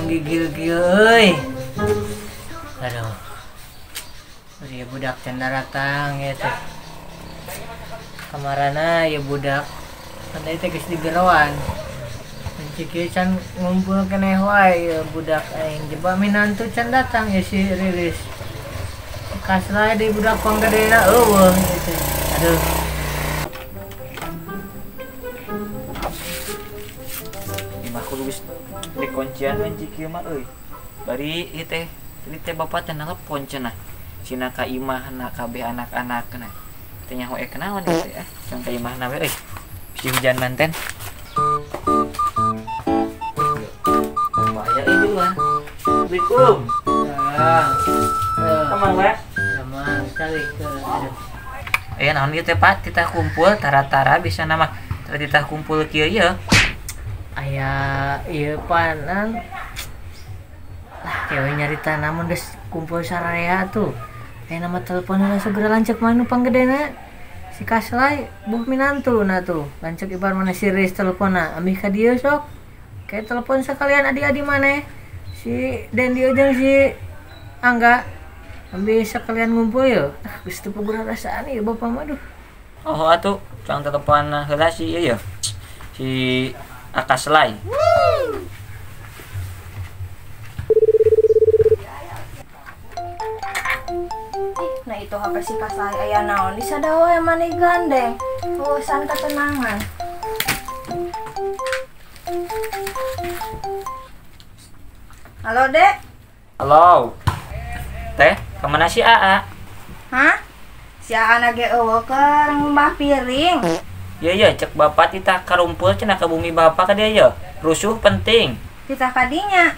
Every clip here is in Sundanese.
menggigil kieu euy. Aduh. Ieu budak can daratang ieu teh. Kamarana ieu budak kan tadi teh geus digeroan. Mencik ieu can ngumpul keneh wae ieu budak aing jeba minantu can datang ieu si Riris. Kaslah di budak panggedena eueuh ieu teh. Aduh. Imah kudu geus dikuncian mencik ieu mah euy. Bari ieu teh tadi teh bapak teh nelpon cenah. Cina ka imahna kabeh anak-anakna. Teh nyaho ek naon ieu teh ah. Cang ka imahna we euy. Bisi hujan manten. Bahaya ieu mah. Assalamualaikum. Kamang we. Kamang sekali ke. Aya naon ieu teh Pak, titah kumpul tara-tara bisa nama tara titah kumpul kieu ieu. Aya ieu panan. Lah cewek nyarita namun geus kumpul sararea tuh. Aya nama teleponna segera lanceuk mah nu panggedena. Si Kaslay buh minantu na tuh. Lanceuk ipar mana si Riz teleponna amih ka dieu sok. Kayak telepon sekalian adi-adi maneh. Si Dendi jeung si Angga ambil sekalian ngumpul yeuh. Ah geus teu puguh rasaan ieu bapak mah duh. Oh atuh cang telepon heula si ieu yeuh. Si Akaslay. Nah itu HP si Kaslay aya naon di sadawa yang maneh gandeng. Urusan ketenangan. Halo, Dek. Halo. Teh, kemana si AA? Hah? Si AA na ge eueuh keur ngumbah piring. Iya iya, cek bapak titah karumpul cenah ka bumi bapak ka dieu ye. Rusuh penting. Titah kadinya.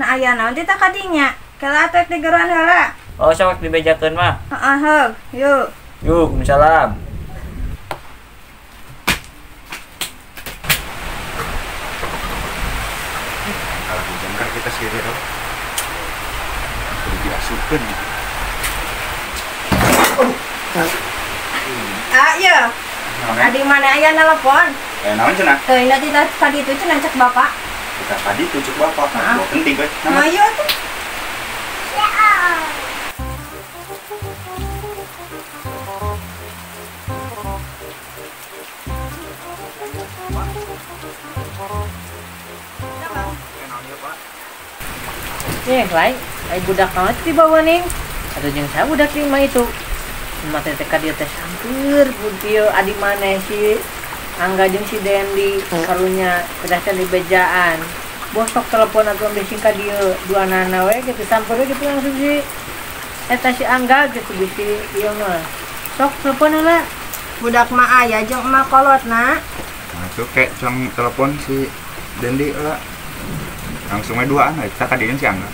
Nah aya naon titah kadinya? Kela atuh digeroan heula. Oh, sok dibejakeun mah. Heeh, heug. Yuk. Yuk, salam. Kalau hujan kan kita sendiri dong. Kudu diasupkeun. Ah, iya. Adi mana aya nelpon? Eh, naon cenah? Teu ingat titah tadi itu cenah cek bapak. Titah tadi itu cek bapak. Nah, penting euy. Nah, ieu atuh. Nih, lain, ai budak naon di bawah nih. Atau jeung saya budak lima itu. Mata teh ka dieu teh samper pun adi maneh si Angga jeung si Dendi karunya kedah teh dibejaan. Bosok telepon atuh ambil sing ka dieu dua nana we gitu samper we gitu langsung si eta si Angga gitu bisi ieu mah. Sok telepon heula. Budak mah aya jeung emak kolotna. Nah, tuh kayak cang telepon si Dendi lah. Langsung aja duaan lah, kita kadinya si Angga.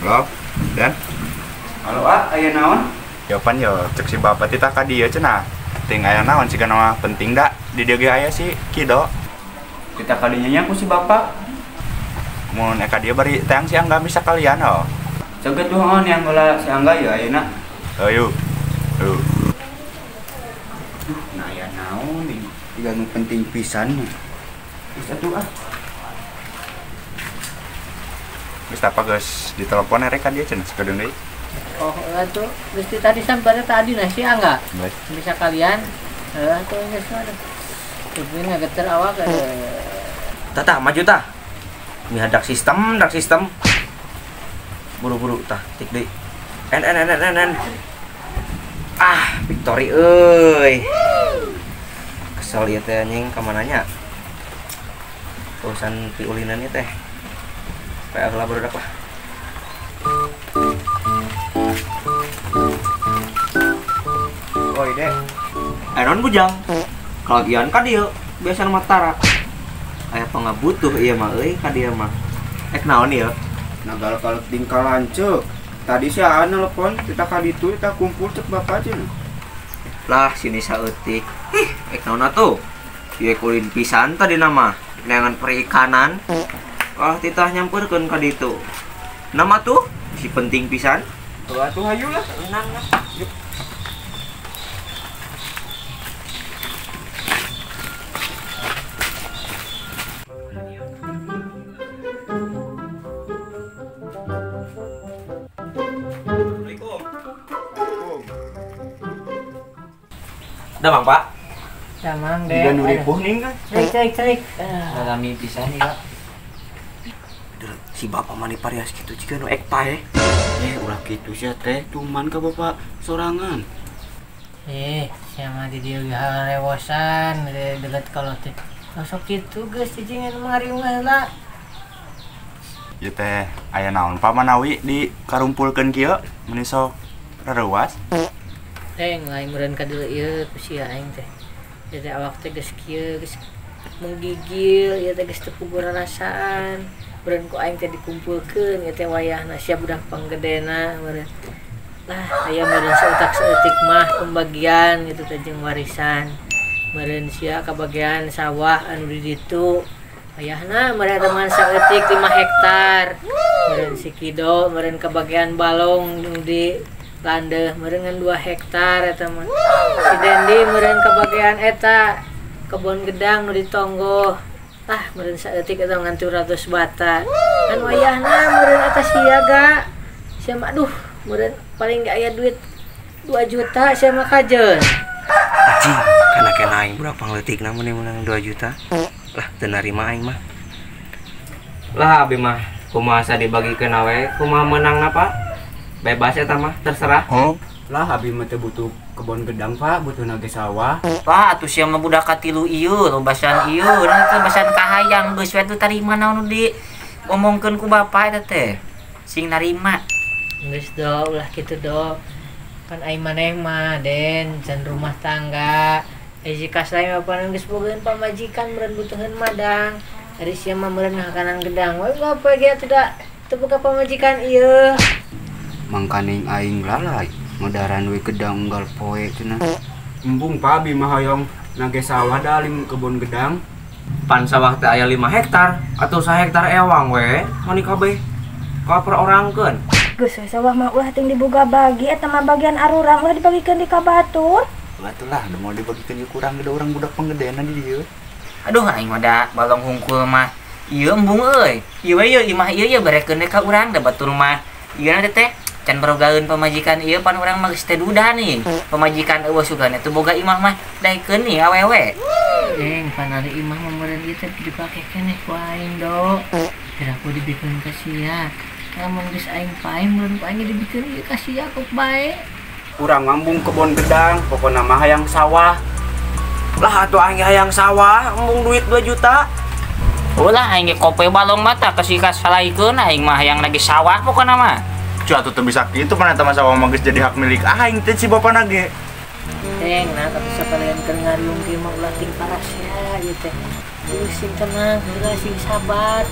Halo, Dan? Halo, ah, aya naon? Jawaban yo, cek si bapak titah ka dieu cenah. Ting aya naon siga nama penting da di dieu ge aya si Kido. Titah kadinya nya ku si bapak. Mun eka dieu bari teang si Angga bisa kalian oh. Ceget tuh hon yang heula si Angga ya ayeuna. Ayo. Ayo. Duh, nah aya naon ieu? Tiga nu penting pisan. Geus atuh ah. Geus tapa geus ditelepon erek ka dieu cenah sakedeung deui. Oh, atuh geus tadi sampeurna tadi nah si Angga. Bisa kalian heuh atuh geus mah. Tuh ngageter awak. Tah maju tah. Mihadak sistem, dak sistem. Buru-buru tah tik deui. N N N N N. Ah, victory euy. Kesel ieu teh anjing ka mananya? Urusan piulinan ieu teh. PR lah barudak lah. Oi, Dek. Anon bujang. Kalagian ka dieu, biasa matara. Aya pangabutuh ieu mah euy ka dieu mah. Ek naon ieu? Nagal kalau tingkah lanceuk. Tadi si Aa nelpon, kita kaditu, kita kumpul cek bapak aja. Lah sini saeutik. Ih, ek naon atuh? Ieu kulin pisan tadi nama. Neangan perikanan. Ah titah nyamperkeun ka ditu. Nama tuh si penting pisan. Tuh atuh hayu lah, tenang lah. Yuk. Assalamualaikum. Damang, Pak. Damang deh. Jiga nu ripuh ning kan. Cerik. Ngalami pisan ieu. Si bapak mani parias kitu jiga nu ek pae. Ulah kitu sia teh, cuman ka bapak sorangan. Sia mah di dieu rewosan delet kalau teh. Sok kitu geus cicing anu ngariung heula. Ieu teh aya naon Pak manawi di karumpulkeun kieu meuni sok rareuwas. Teng lain meureun ka deuleu ieu ku sia aing teh. Ieu teh awak teh geus kieu geus menggigil, ieu teh geus teu puguh rarasaan. Meureun ku aing teh dikumpulkeun ieu teh wayahna sia budak panggedena meureun. Lah aya meureun saeutak saeutik mah pembagian gitu teh jeung warisan. Meureun sia kabagian sawah anu di ditu. Wayahna meureun eta mah saeutik 5 hektar. Meureun si Kido meureun kabagian balong nu di landeuh meureun ngan 2 hektar eta mah. Si Dendi meureun kabagian eta kebon gedang nu ditonggoh. Tah meureun saeutik eta ngan 300 bata. Kan wayahna meureun eta siaga. Sia mah aduh meureun paling ge aya duit 2 juta sia mah kajeun. Anjing, kana kena aing budak pangleutikna mun meunang 2 juta. Lah teu narima aing mah. Lah abi mah kumaha sa dibagikeun we, kumaha meunangna Pak? Bebas eta mah, terserah. Oh. Lah abi mah teu butuh kebon gedang Pak, butuh nage sawah. Pak, atuh sia mah budak katilu ieu, lobasan ieu, nah teh basan kahayang geus we atuh tarima naon nu diomongkeun ku bapak eta teh. Sing narima. Geus do, ulah kitu do. Kan aing maneh mah Den, can rumah tangga. Si Kaslai mah pan geus bogaeun pamajikan meureun butuheun madang. Ari sia mah meureun ngahakanan gedang. We bapak ge atuh da teu boga pamajikan ieu. Mangkaning aing lalai modaran we gedang unggal poe cenah. Embung Pak abi mah hoyong nage sawah da lim kebon gedang. Pan sawah teh aya 5 hektar atau 1 hektar ewang we mani kabeh ka perorangkeun. Geus we sawah mah ulah ting diboga bagi eta mah bagian arurang ulah dibagikeun di ka batur. Atulah da moal dibagikeun kurang gede urang budak panggedena di dieu. Aduh aing mah da balong hungkul mah ieu embung euy. Ieu we ieu imah ieu ye berekeun we ka urang da batur mah. Ieu na teh can barogaeun pamajikan ieu pan urang mah geus teh duda nih. Pamajikan eueuh sugana teu boga imah mah daekeun nih awewe. Deng pan ari imah mah meureun ieu teh dipake keneh ku aing do. Kira ku dibikeun ka sia. Lamun geus aing pae meureun ku aing dibikeun ieu ka sia kok bae. Urang ngambung kebon gedang, pokona mah hayang sawah. Lah atuh aing hayang sawah, embung duit 2 juta. Ulah aing ge kope balong mata kasih ka salaikeun aing mah hayang lagi sawah pokona mah. Cu atuh teu bisa kitu pan eta mah sawah mah geus jadi hak milik aing teh si bapana ge. Teng nah tapi sakalian keur ngariung kieu mah ulah ting parasea ieu teh. Geus sing tenang, heula sing sabar.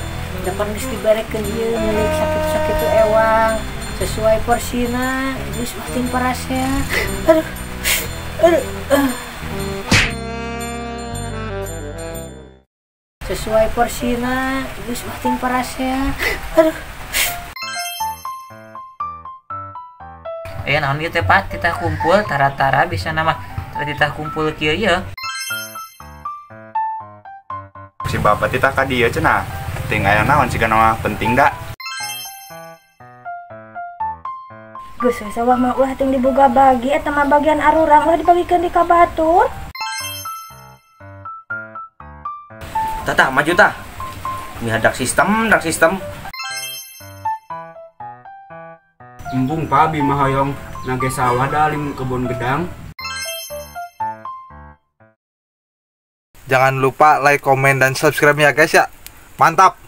Depan geus diberekeun ieu milik sakitu-sakitu ewang sesuai porsina geus mah ting parasea. Aduh. Aduh. Sesuai porsina geus mah ting parasea. Aduh. Naon ieu teh Pak, kita kumpul tara-tara bisa nama titah kumpul kieu ieu. Si bapak titah ka dieu cenah. Ting aya naon siga mah penting da. Geus we sawah mah ulah ting diboga bagi eta mah bagian arurang ulah dibagikeun di ka batur. Tah maju tah. Mihadak sistem, dak sistem. Embung Pak abi mah hoyong nage sawah da lim kebon gedang. Jangan lupa like, komen, dan subscribe ya guys ya. Mantap!